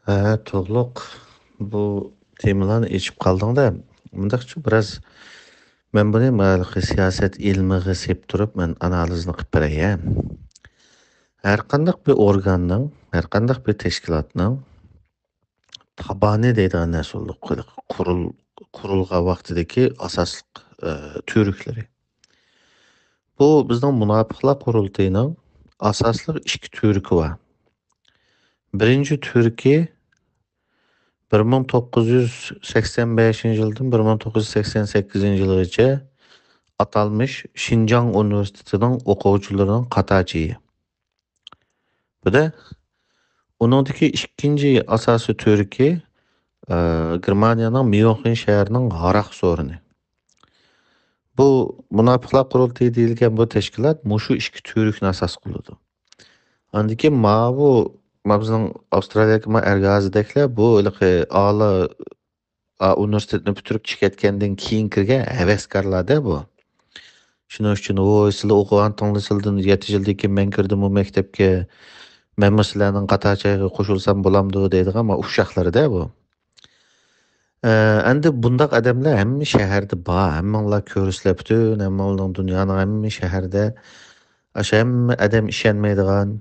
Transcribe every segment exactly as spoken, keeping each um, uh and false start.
ھە، تۇغلۇق، بۇ تېمىلارنى ئېچىپ قالدىڭ-دە. مۇنداقچۇ، بىراز مەن بۇنى ماۋۇ سىياسەت ئىلمىغا سېلىپ تۇرۇپ، مەن ئانالىزنى قىلىپ بېرەي، ھە. ھەرقانداق بىر ئورگاننىڭ، ھەرقانداق بىر تەشكىلاتنىڭ تابانى دەيدىغان نەرسە بولىدۇ. قۇرۇل-، قۇرۇلغان ۋاقتىدىكى ئاساسلىق، ئە، تۈۋرۈكلىرى. بۇ بىزنىڭ مۇناپىقلار قۇرۇلتىيىنىڭ ئاساسلىق ئىككى تۈۋرۈكى بار. بىرىنچى تۈۋرۈكى بىر مىڭ توققۇز يۈز سەكسەن بەشىنچى يىلدىن بىر مىڭ توققۇز يۈز سەكسەن سەككىزىنچى يىلغىچە ئاتالمىش شىنجاڭ ئۇنىۋېرسىتېتىنىڭ ئوقۇغۇچىلىرىنىڭ قاتارچىيى. بۇ دە، ئۇنىڭدىكى ئىككىنچى ئاساسىي تۈۋرۈكى، ئە، گېرمانىيەنىڭ ميۇنخېن شەھىرىنىڭ ھاراق سورۇنى. بۇ مۇناپىقلار قۇرۇلتىيى دېيىلگەن بۇ تەشكىلات مۇشۇ ئىككى تۈۋرۈكنى ئاساس قىلىدۇ. ئاندىن كېيىن ماۋۇ، ما بىزنىڭ ئاۋسترالىيەدىكى ما ئەرگازىدەكلەر بۇ ھېلىقى ئالىي، ئا، ئۇنىۋېرسىتېتنى پۈتتۈرۈپ چىقىپ كەتكەندىن كېيىن كىرگەن ھەۋەسكارلار-دە بۇ. شۇنىڭ ئۈچۈن، ۋوي، سىلەر ئوقۇۋاتىڭلار، سىلەردىن يەتتە يىلدىن كېيىن مەن كىردىممۇ مەكتەپكە، مەنمۇ سىلەرنىڭ قاتارچايغا قوشۇلسام بولامدۇ دەيدىغان ما ئۇششاقلىرى-دە بۇ. ئە، ئەمدى بۇنداق ئادەملەر ھەممە شەھەردە بار، ھەممىڭلار كۆرىسىلەر، پۈتۈن ھەممىڭلارنىڭ دۇنيانىڭ ھەممە شەھەردە. ئاشۇ ھەممە ئادەم ئىشەنمەيدىغان،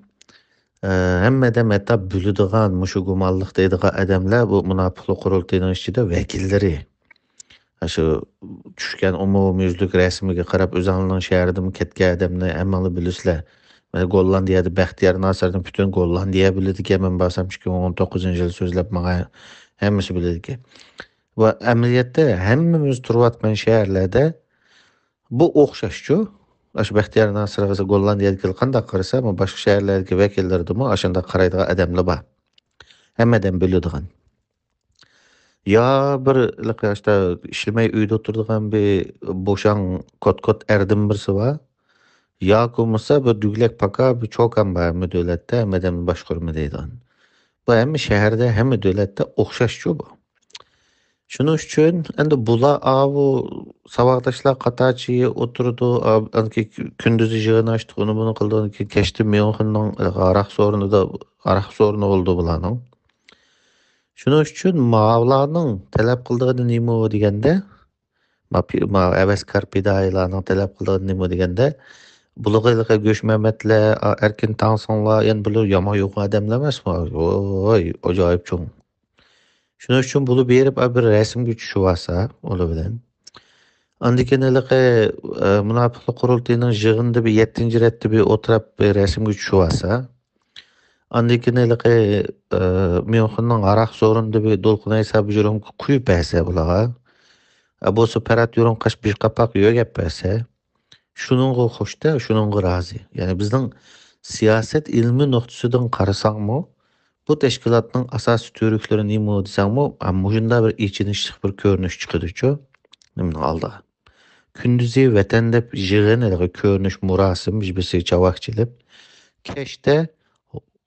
ئە، ھەممە ئادەم ھەتتا بىلىدىغان، مۇشۇ گۇمانلىق دەيدىغان ئادەملەر بۇ مۇناپىقلىق قۇرۇلتىيىنىڭ ئىچىدە ۋەكىللىرى. ئاشۇ چۈشكەن ئومۇميۈزلۈك رەسىمىگە قاراپ، ئۆزۈڭلارنىڭ شەھىرىدىمۇ كەتكەن ئادەمنى ھەممىڭلار بىلىسىلەر. مانا گوللاندىيەدە بەختىيار ناسىرنى پۈتۈن گوللاندىيە بىلىدىكەن. مەن بارسام ئىككى مىڭ ئون توققۇزىنچى يىل سۆزلەپ ماڭا ھەممىسى بىلىدىكەن. ۋە ئەمەلىيەتتە ھەممىمىز تۇرۇۋاتقان شەھەرلەردە بۇ ئوخشاشچۇ. ئاشۇ بەختىيار ناسىرغا، گوللاندىيەدىكىلەر قانداق قارىسا، بۇ باشقا شەھەرلەردىكى ۋەكىللىرىدىمۇ ئاشۇنداق قارايدىغان ئادەملەر بار. ھەممە ئادەم بىلىدىغان. يا بىر ھېلىقى ئاشتا ئىشلىمەي ئۆيدە ئولتۇرىدىغان بىر بوشاڭ كوت-كوت ئەردىن بىرسى بار. ياكى بولمىسا بىر دۈگلەك پاكا بىر چوكان بار ھەممە دۆلەتتە، ھەممە ئادەمنى باشقۇرىمەن دەيدىغان. بۇ ھەممە شەھەردە، ھەممە دۆلەتتە ئوخشاشچۇ بۇ. شۇنىڭ ئۈچۈن ئەمدى بۇلار ئاۋۇ ساۋاقداشلار قاتارچى ئولتۇرىدۇ، ئا-، ئانكى كۈندۈزى يىغىن ئاچتۇق، ئۇنى بۇنى قىلدۇق، كەچتە ميۇنخېننىڭ ھاراق سورۇنىدا، ھاراق سورۇنى بولىدۇ بۇلارنىڭ. شۇنىڭ ئۈچۈن ماۋۇلارنىڭ تەلەپ قىلىدىغىنى نېمە دېگەندە، ما پى-، ما ھەۋەسكار پىدائىيلارنىڭ تەلەپ قىلىدىغىنى نېمە دېگەندە، بۇلارغا ھېلىقى گۆشمەمەتلەر، ئا-، ئەركىن تاڭسىڭلار، يەنە بۇلار يامان يوغان ئادەملەر ئەمەسمۇ؟ ۋوي، ئاجايىپ چوڭ. شۇنىڭ ئۈچۈن بۇلار بېرىپ، ئا، بىر رەسىمگە چۈشۈۋالسا ئۇلار بىلەن. ئاندىن كېيىن ھېلىقى، ئە، مۇناپىقلىق قۇرۇلتىيىنىڭ يىغىنىدا بىر يەتتىنچى رەتتە بىر ئولتۇرۇپ بىر رەسىمگە چۈشۈۋالسا. ئاندىن كېيىن ھېلىقى، ئە، ميۇنخېننىڭ ھاراق سورۇنىدا بىر دولقۇن ئەيسا بىر رۆمكە قۇيۇپ بەرسە بۇلارغا. ئە، بولسا پەرھات يورۇنقاش بىر قاپاق يۆگەپ بەرسە. شۇنىڭغا خوش-دە، شۇنىڭغا رازى. يەنى بىزنىڭ سىياسەت ئىلمىي نۇقتىسىدىن قارىساڭمۇ، بۇ تەشكىلاتنىڭ ئاساسىي تۈۋرۈكلىرى نېمە دېسەڭمۇ، ھە، مۇشۇنداق بىر ئېچىنىشلىق بىر كۆرۈنۈش چىقىدۇچۇ، نېمىنىڭ ئالدىغا. كۈندۈزى ۋەتەن دەپ يىغىن، ھېلىقى كۆرۈنۈش، مۇراسىم، بىر-بىرسىگە چاۋاك چېلىپ، كەچتە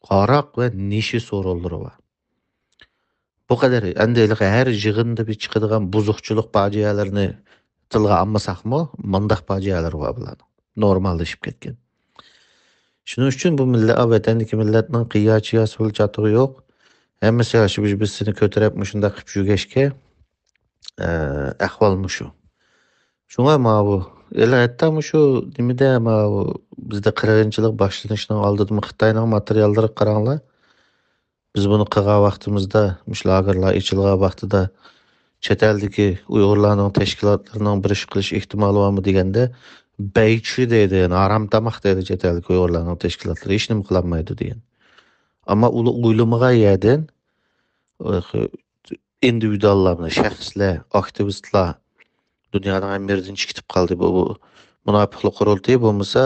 ھاراق ۋە نېشە سورۇنلىرى بار. بۇ قەدەر. ئەمدى ھېلىقى ھەر يىغىندا بىر چىقىدىغان بۇزۇقچىلىق پاجىئەلىرىنى تىلغا ئالمىساقمۇ، مۇنداق پاجىئەلەر بار بۇلارنىڭ. نورماللىشىپ كەتكەن. شۇنىڭ ئۈچۈن بۇ مىللەت، ۋەتەندىكى مىللەتنىڭ قىيا-چىياسى بىلەن چاتىقى يوق. ھەممىسى شۇ بىر-بىرسىنى كۆتۈرۈپ مۇشۇنداق قىلىپ يۈرگەچكە، ئە، ئەھۋال مۇشۇ. شۇڭا ماۋۇ، ھېلى ھەتتا مۇشۇ نېمىدە، ماۋۇ بىزدە قىرغىنچىلىق باشلىنىشنىڭ ئالدىدىمۇ خىتاينىڭ ماتېرىياللىرىغا قاراڭلار. بىز بۇنى قىلغان ۋاقتىمىزدا، مۇشۇ لاگېرلار ئېچىلغان ۋاقتىدا چەت ئەلدىكى ئۇيغۇرلارنىڭ تەشكىلاتلىرىنىڭ بىر ئىش قىلىش ئېھتىمالى بارمۇ دېگەندە، بەيچى دەيدۇ، يەنى ھارام تاماق دەيدۇ چەت ئەلدىكى ئۇيغۇرلارنىڭ تەشكىلاتلىرى، ھېچنېمە قىلالمايدۇ دېگەن. ئەمما ئۇلار ئويلىمىغان يەردىن، ئىندىۋىدۇئاللار، شەخسلەر، ئاكتىۋىستلار، دۇنيانىڭ ھەممە يېرىدىن چىقىپ قالدى. بۇ، بۇ مۇناپىقلىق قۇرۇلتىيى بولمىسا،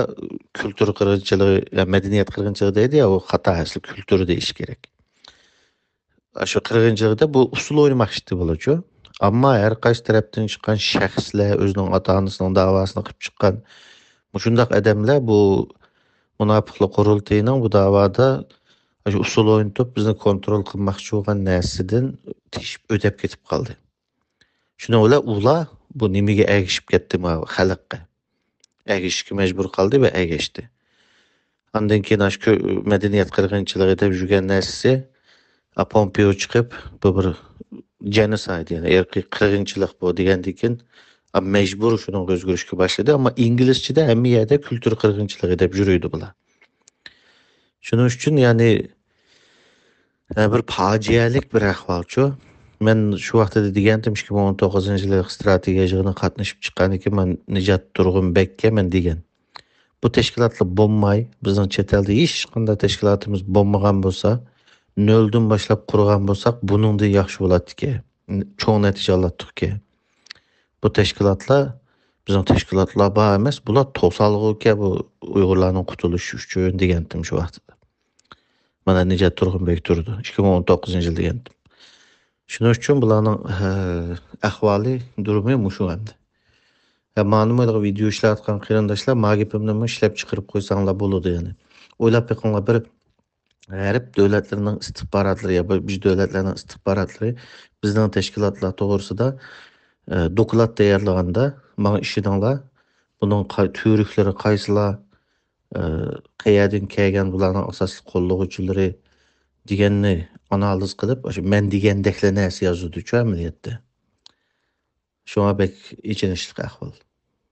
كۈلتۈر قىرغىنچىلىقى، يا مەدەنىيەت قىرغىنچىلىقى دەيدۇ يا، ئۇ خاتا ئەسلى كۈلتۈر دېيىش كېرەك. ئاشۇ قىرغىنچىلىقتا بۇ ئۇسسۇل ئوينىماقچى بولىدۇ. ئەمما ھەر قايسى تەرەپتىن چىققان شەخسلەر، ئۆزىنىڭ ئاتا-ئانىسىنىڭ داۋاسىنى قىلىپ چىققان مۇشۇنداق ئادەملەر بۇ مۇناپىقلىق قۇرۇلتىيىنىڭ بۇ داۋادا ئاشۇ ئۇسسۇل ئوينىتىپ، بىزنى كونترول قىلماقچى بولغان نەرسىدىن تېشىپ ئۆتەپ كېتىپ قالدى. شۇنىڭ بىلەن ئۇلار بۇ نېمىگە ئەگىشىپ كەتتى، ماۋۇ خەلققە؟ ئەگىشىشكە مەجبۇر قالدى ۋە ئەگەشتى. ئاندىن كېيىن ئاشۇ كۆ-، مەدەنىيەت قىرغىنچىلىقى دەپ يۈرگەن نەرسىسى، پومپېئو چىقىپ، بۇ بىر جېنوسايد، يەنى ئىرقىي قىرغىنچىلىق بۇ دېگەندىن كېيىن، مەجبۇر شۇنىڭغا ئۆزگىرىشكە باشلىدى. ئەمما ئىنگلىزچىدە ھەممە يەردە كۈلتۈر قىرغىنچىلىقى دەپ يۈرىدۇ بۇلار. شۇنىڭ ئۈچۈن، يەنى، بىر پاجىئەلىك بىر ئەھۋالچۇ. مەن شۇ ۋاقتىدا دېگەنتىم، ئىككى مىڭ ئون توققۇزىنچى يىلى ئىستراتېگىيە يىغىنىغا قاتنىشىپ چىققاندىن كېيىن مەن نىجات تۇرغۇنبەگكە مەن دېگەن، بۇ تەشكىلاتلار بولماي، بىزنىڭ چەت ئەلدە ھېچقانداق تەشكىلاتىمىز بولمىغان بولسا، نۆلدىن باشلاپ قۇرغان بولساق، بۇنىڭدىن ياخشى بولاتتىكەن، چوڭ نەتىجە ئالاتتۇقكەن. بۇ تەشكىلاتلار بىزنىڭ تەشكىلاتلار بار ئەمەس، بۇلار توسالغۇكەن بۇ ئۇيغۇرلارنىڭ قۇتۇلۇشى ئۈچۈن دېگەنتىم شۇ ۋاقتىدا. مانا نىجات تۇرغۇنبەگ تۇرىدۇ، ئىككى مىڭ ئون توققۇزىنچى يىل دېگەنتىم. شۇنىڭ ئۈچۈن بۇلارنىڭ، ئەھۋالى، دۇرۇمى مۇشۇ ئەمدى. ھە، مانىمۇ ھېلىقى ۋىدېئو ئىشلەۋاتقان قېرىنداشلار، ما گېپىمنىمۇ ئىشلەپ چىقىرىپ قويساڭلار بولىدۇ، يەنى. ئويلاپ بېقىڭلار، بىر غەرب دۆلەتلىرىنىڭ ئىستىخباراتلىرى يا بىز دۆلەتلەرنىڭ ئىستىخباراتلىرى بىزنىڭ تەشكىلاتلار توغرىسىدا، ئە، دوكلات تەييارلىغاندا، ماڭا ئىشىنىڭلار، بۇنىڭ قاي-، تۈۋرۈكلىرى قايسىلار، ئە، قەيەردىن كەلگەن، بۇلارنىڭ ئاساسلىق قوللىغۇچىلىرى دېگەننى ئانالىز قىلىپ، ئاشۇ مەن دېگەندەكلا نەرسە يازىدۇچۇ ئەمەلىيەتتە. شۇڭا بەك ئېچىنىشلىق ئەھۋال.